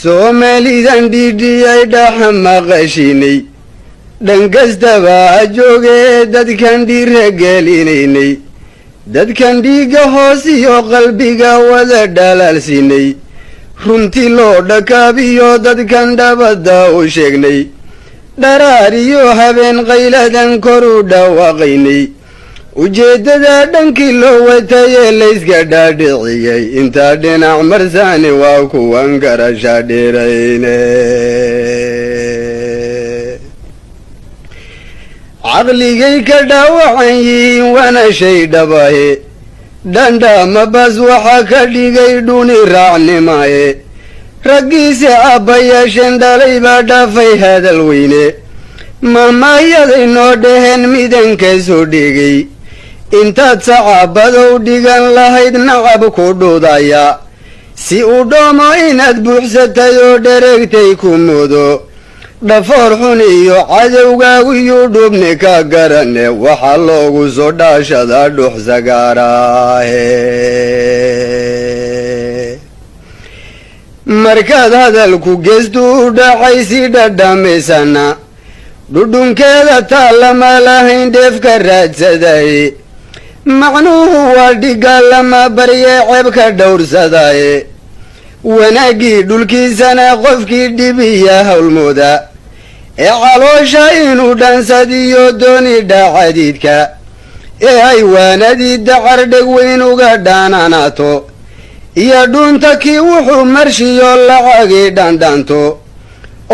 Soomaalidan dhiidhiyay dhaxa maqashiinay, dhan kastaba ha joogee dadkan dhiira gelinaynay, dadkan dhiigga hoos iyo qalbiga wada dhalaalsiinay, runtii loo dhakaabiyo dadkan dhabadda u sheegnay, dharaar iyo habeen qayladan kor u dhawaaqaynay, ujeeddada dhankii loo watayee layska dhaadhiciyey, intaa dhinac marsaani waa kuwan garasha dhirayne. Caqligay ka dhaawacan yihiin waana shay dhabahe, dhandhaama bas waxaa ka dhigay dhuni raacnimaye, raggiise aabbayaasheen dhalay baa dhaafay hadal weyne, mahmaahyaday noo dhaheen midanka soo dhigay, intaad sacaabadow dhigan lahayd nacab ku dhudaya, si uu dhoomo inaad buuxsatay oo dhereegtay ku moodo, dhafoor xun iyo cadowgaaguyuu dhubni ka garane, waxaa loogu soo dhaashadaa dhux sagaaraahe. Markaad hadalku geestu u dhacay si dhadhamaysana, dhudhunkeeda taa lama lahayn dheefka raadsaday, macnuhu waa dhigga lama barye ceebka dhowrsadaye, wanaaggii dhulkiisana qofkii dhibiya howlmooda, ee caloosha inuu dhansadiyo dooni dhacadiidka, ee ay waanadii dacar dhegweyn uga dhaananaato, iyo dhuunta kii wuxuu marshiyo lacagii dhandhanto,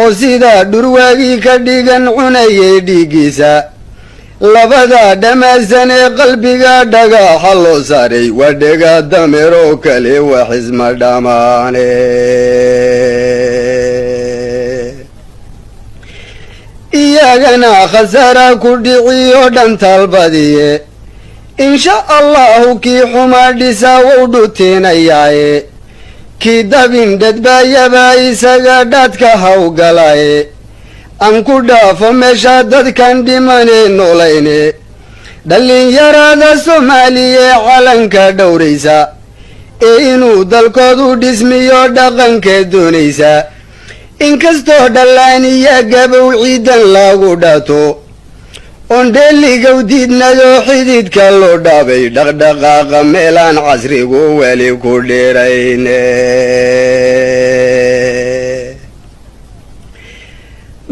oo sidaa dhurwaagii ka dhigan cunayay dhiiggiisa, labada dhamaasan ee qalbiga dhagaxa loo saaray, waa dhega dameeroo kale waxisma dhammaane. Iyagana khasaara ku dhiciyo dhantalbadiye, insha allahu kii xumaa dhisaa wou dhutiinayaaye, kii dabin dhadbaayaba isaga dhaadka hawgalaye, aan ku dhaafo meesha dadkan dhimanee noolayne, dhallinyarada Soomaaliya calanka dhowraysa, ee inuu dalkoodu dhismiyo dhaqanka doonaysa, inkastoo dhallaaniya gabow ciidan lagu dhato, oon dheeligow diidnayoo xididka loo dhaabay, dhaqdhaqaaqa meelaan casrigu weli ku dhirayne,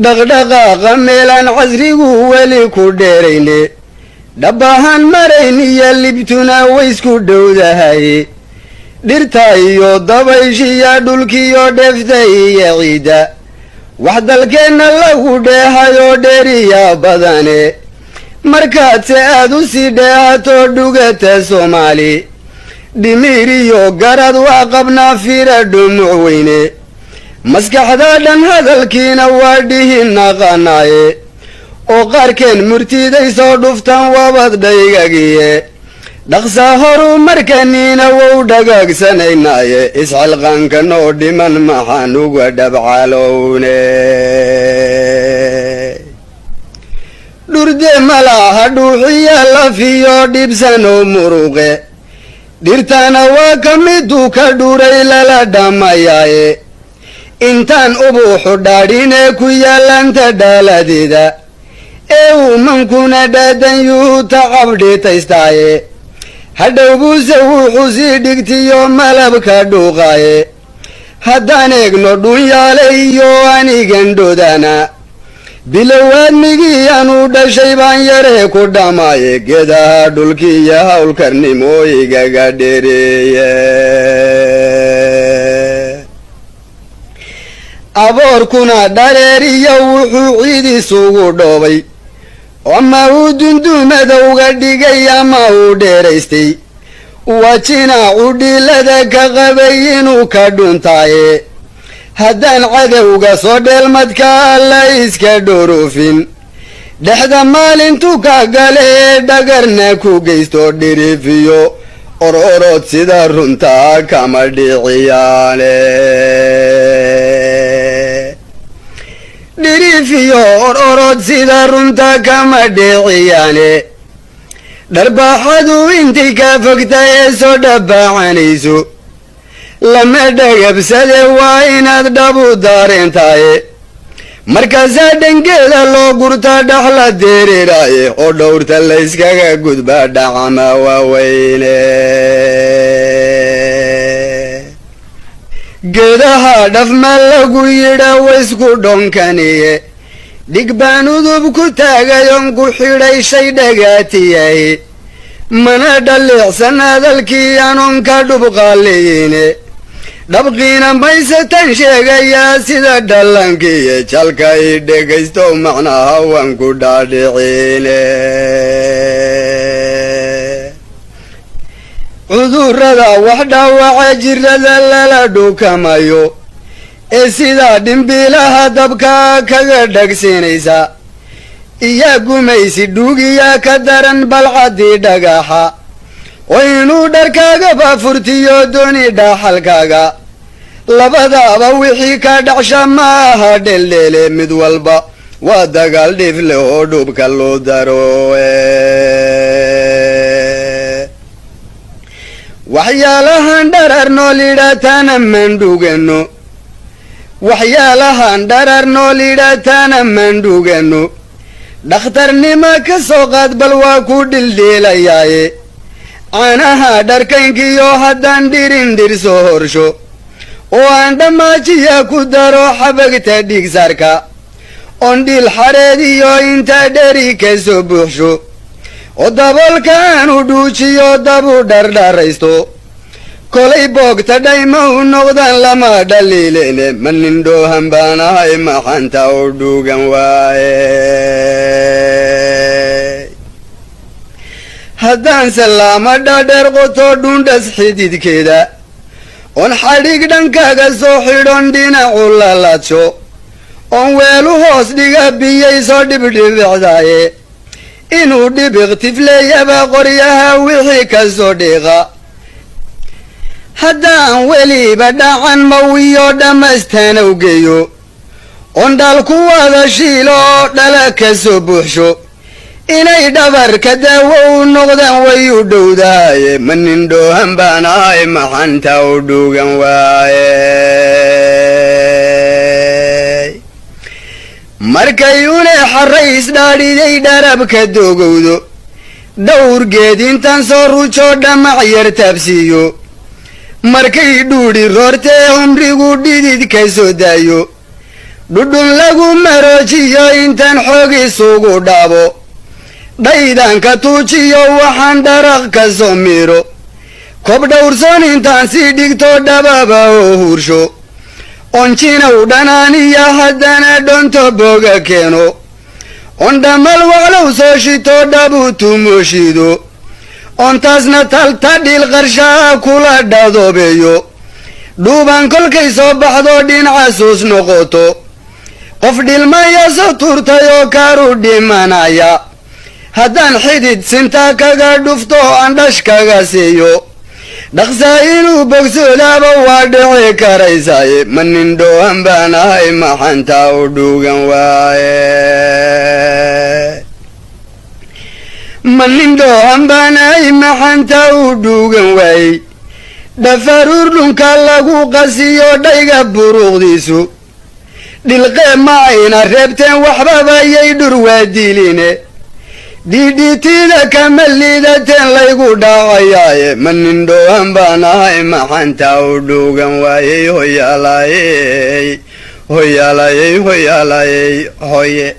dhaqdhaqaaqa meelaan casrigu weli ku dheerayne, dhabbahaan marayn iyo libtuna waysku dhowdahay, dhirta iyo dabayshiya dhulkiyo dheefta iyo ciidda, wax dalkeenna lagu dheehayoo dheeriya badane, markaadse aad u sii dheehato dhugata Soomaali, dhimiir iyo garad waa qabnaa fiira dhumuc weyne, maskaxda dhan hadalkiina waa dhihi naqanaaye, oo qaarkeen murtiday soo dhuftaan waabad dhaygagiye, dhaqsa horu markaniina wow dhagaagsanaynaye, isxilqaanka noo dhiman maxaan uga dhabcalowne. Dhurde malaha dhuuxiya lafiyo dhibsanow muruqe, dhirtana waa ka miduu ka dhuray lala dhammayaaye, intaan ubuuxu dhaadhinee ku yaallanta dhaaladeeda, ee uumankuna dhaadan yuu tacabdhitaystaaye, hadhow buuse wuxuu sii dhigtiyo malabka dhuuqaaye, haddaan eegno dhunyaale iyo anigan dhodana, bilowaadmigii anuu dhashay baan yaree ku dhamaaye, geedaha dhulkiiyo howlkarnimooyigaga dhereeye. Aboorkuna dhareeriyo wuxuu ciid isugu dhoobay, ama uu dundumada uga dhigay ama uu dheeraystay, waa jinaacu dhiilada ka qabay inuu ka dhuntaaye, haddaan cadowga soo dheelmadka la iska dhorofin, dhexda maalintu ka gale ee dhagarna ku geysto, dhirifiyo ororod sida runtaa kama dhiciyaane, dhirifiyo ororod sida runta kama dhiciyaane, dharbaaxadu intay ka fogta ee soo dhabaacanayso, Lama dhagabsade, waa inaad dhabu daareentaaye. Markaasaa dhangeeda loo gurtaa, dhaxla dereeraaye, oo dhowrta layskaga gudbaa dhacama waaweyne. Geedaha dhafma lagu yidha waysku dhonkaniye, dhig baan udub ku taagayon ku xidhay shay dhagaatiyay, mana dhaliicsan hadalkii anoon ka dhubqaaliyine. Dhabqiina maysatan sheegayaa sida dhalankiiyo jalka i dhegaysto, macnaha waan ku dhaadhicine. Cudurrada wax dhaawaca, jirada lala dhukamayo ee sidaa dhimbiilaha dabka kaga dhagsinaysa, iyaa gumaysi dhuugiyaa ka daran balcaddii dhagaxa, oo inuu dharkaagaba furtiyo dooni dhaxalkaaga. Labadaaba wixii ka dhacsha ma aha dheeldheele, mid walba waa dagaal dhif leh oo dhubka loo daro. Waxyaalahan dharar nool idhaataana mandhugano, waxyaalahan dharar nool idhaataana mandhugano. Dhakhtarnimo ka soo qaad, bal waa ku dhildhiilayaaye. Caanaha dharkaynkiyo haddaan dhirin dhir soo horsho, oo aan dhammaajiya ku daro xabagta dhiigsaarka, oon dhiil xareediyo inta dheri ka soo buuxsho, oo daboolka aanu dhuujiyo, dabu dhardharaysto, kolay boogta dhayma u noqdaan lama dhaliileene. Ma nin dhoohan baan ahay maxanta u dhuugan waaye? Haddaan salaama dhadheer qoto dhuundhas xididkeeda, oon xadhig dhankaaga soo xidhon dhinacu laladsho, oon weelu hoos dhiga biyay soo dhibdhibicdaaye, inuu dhibiq tifleeyaba qoryaha wixii ka soo dhiiqa, haddaan weliba dhacan mawiyo dhammaystanow geeyo, oon dhaal ku wada shiilo oo dhala ka soo buuxsho, inay dhabarka daawo u noqdaan way u dhowdahaye. Ma nin dhoohan baan ahay maxanta u dhuugan waaye? Markay une xarrays dhaadhiday dharabka doogowdo, dhowr geed intaan soo rujo dhamac yar taabsiiyo, markay dhuudhi roortee humrigu dhidid ka soo daayo, dhudhun lagu maroojiyo intaan xoog isugu dhaabo, dhaydan ka tuujiyo waxaan dharaq ka soo miiro, kob dhowrsoon intaan sii dhigto dhababa oo huursho, onjinow dhanaaniya haddana dhonto boga keeno, on dhammal waclow soo shito dhabu tumooshiido, on taasna talta dhil qarshaa kula dhadoobeeyo, dhuuban kolkay soo baxdo dhinacasuus noqoto, qof dhilmaya soo tuurtay oo kaaru dhimanaya haddaan xidid sintaa kaga dhufto, andhash kaga siiyo, dhaqsaa inuu bogsoodaaba waa dhici karaysaaye. Ma nin dhoohan baan ahay maxanta u dhuugan waaye? Ma nin dhoohan baan ahay maxanta u dhuugan waayey? Dhafaruur dhunka lagu qasiyo dhayga buruuqdiisu dhilqee ma ayna reebteen, waxbaba yay dhur waadiline, dhidhitida kama liidateen laygu dhacayaaye. Ma nin dhoohan baan ahay maxanta u dhuugan waayey? Hoyaalayey, hoyaalayey, hoyaalayey, hoye.